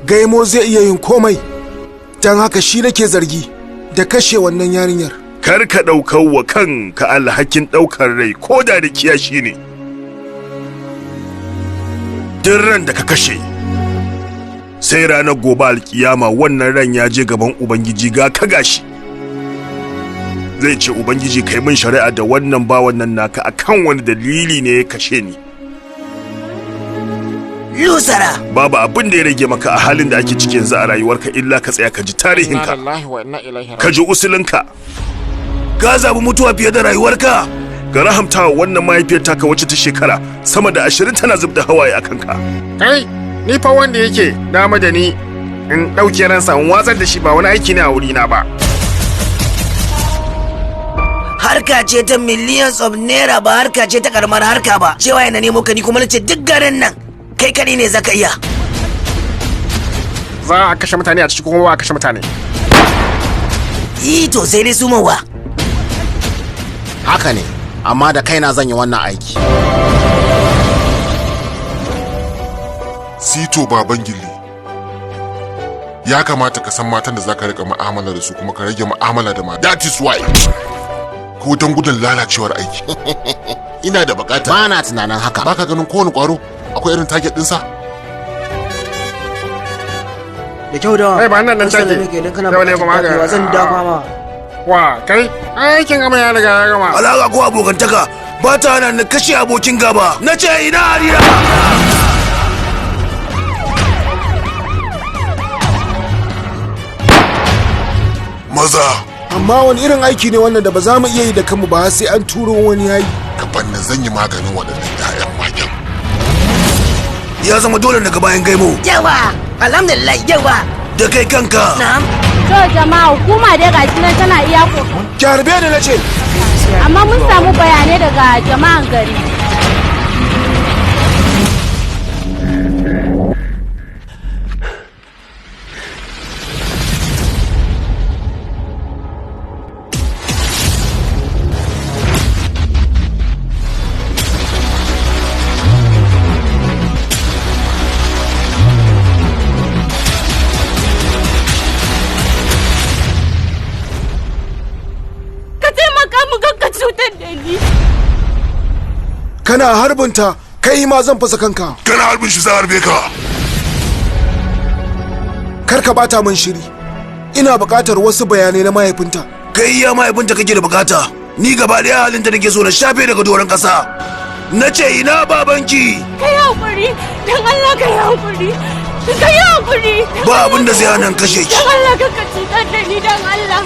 Gaimo zai iya yin komai, don haka shi nake zargi da kashe wannan yarinyar. Kar ka ɗaukar wa kanka alhakin ɗaukar rai ko da da kiyashi ne. Duk ran da ka kashe, sai ranar gobe alkiyama wannan ran ya je gaban Ubangiji ga ka gashi. Zai ce, Ubangiji, kai min shari'a da wannan bawan nan naka akan wani dalili ne ya kashe ni. Lusara. Babu abin da ya rage maka a halin da ake ciki yanzu a rayuwarka illa ka tsaya ka ji tarihinka, ka ji usulinka. Ka zabi mutuwa fiye da rayuwarka. Ga rahamtawa wannan mahaifiyar taka wacce ta shekara sama da 20 tana zub da hawaye a kanka. Kai, ni fa wanda yake dama da ni in ɗauke ransa in watsar da shi ba wani aiki ne a wurina ba. Harka ce ta millions of naira, ba harka ce ta karamar harka ba. Cewa yana nemo ka, ni kuma nace duk garin nan kai kadai ne zaka iya. Za a kashe mutane a ciki kuma ba a kashe mutane. Yi to sai dai sumawa. Haka ne, amma da kaina zan yi wannan aiki. Sito baban gilli. Ya kamata ka san matan da zaka rika mu'amala da su kuma ka rage mu'amala da mata. That is why. Ko don gudun lalacewar aiki. Ina da bukata. Ba na tunanin haka. Baka ganin kowane kwaro akwai irin target ɗinsa? Da kyau da. Kai ba nan nan take. Idan kana Yau ne kuma bukatar haka. zan dafa ma. Wa kai, aikin gama ya riga ya gama. Alaka ko abokantaka ba ta hana na kashe abokin gaba. Na ce ina harira. Maza. Amma wani irin aiki ne wannan da ba za mu iya yi da kanmu ba sai an turo wani yayi? Ka banna zan yi maganin waɗannan 'ya'yan magen. Ya zama dole daga bayan Gaimo. Yawa, alhamdulillah, yawa. Da kai kanka. Na'am. To jama'a, hukuma dai gashi nan tana iya kokari. Ki harbe ni na ce. Amma mun samu bayanai daga jama'an gari. Ka taimaka mu ka cutar da ni. Kana harbinta kai ma zan fasa kanka. Kana harbin shi za harbe ka. Kar ka bata min shiri. Ina buƙatar wasu bayanai na mahaifinta. Kai iya mahaifinta kake da bukata. Ni gaba ɗaya halinta nake so na shafe daga doron ƙasa. Na ce ina babanki. Ka yi hakuri, don Allah ka yi hakuri. Ka yi hakuri. Ba abin da zai hana in kashe ki. Don Allah ka cutar da ni, don Allah.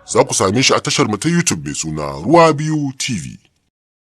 Za ku same shi a tashar mu ta YouTube mai suna Ruwa Biyu TV.